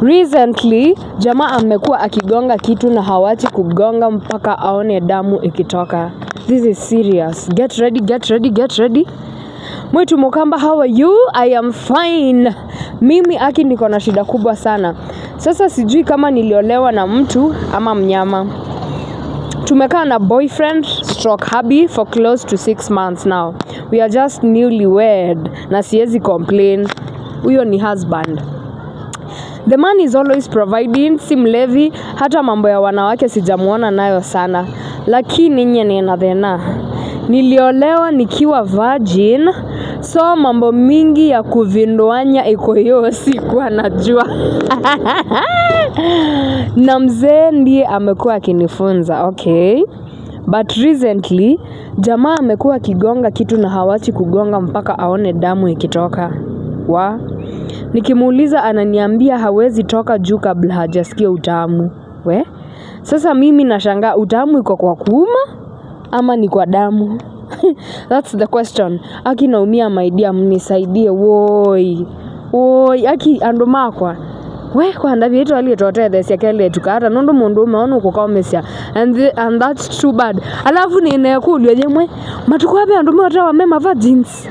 Recently, jamaa amekuwa akigonga kitu na hawachi kugonga mpaka aone damu ikitoka. This is serious. Get ready, get ready, get ready. Mwitu Mukamba, how are you? I am fine. Mimi aki niko na shida kubwa sana. Sasa sijui kama niliolewa na mtu ama mnyama. Tumekaa na boyfriend stroke hubby for close to 6 months now. We are just newly wed na siwezi complain. Huyo ni husband. The man is always providing, si mlevi, hata mambo ya wanawake sijamuona nayo sana. Lakini nye nina thena. Niliolewa nikiwa virgin, so mambo mingi ya kuvinduanya iko hiyo sikuwa najua. Na mzee ndiye amekuwa akinifunza, okay. But recently, jamaa amekuwa akigonga kitu na hawachi kugonga mpaka aone damu ikitoka. Wa? Nikimuuliza ananiambia hawezi toka juu kabla hajasikia utamu. We? Sasa mimi nashangaa, utamu iko kwa kuuma ama ni kwa damu? That's the question. Aki naumia, my dear, mnisaidie woi. Woi, aki andu makwa. We kwanda vyetu aliyetotethecia keletu kata nundu mundu umeona ukukomesya and that's too bad. Alafu ninekuulio yemwe matuku abe andu meotewa me ma virgins.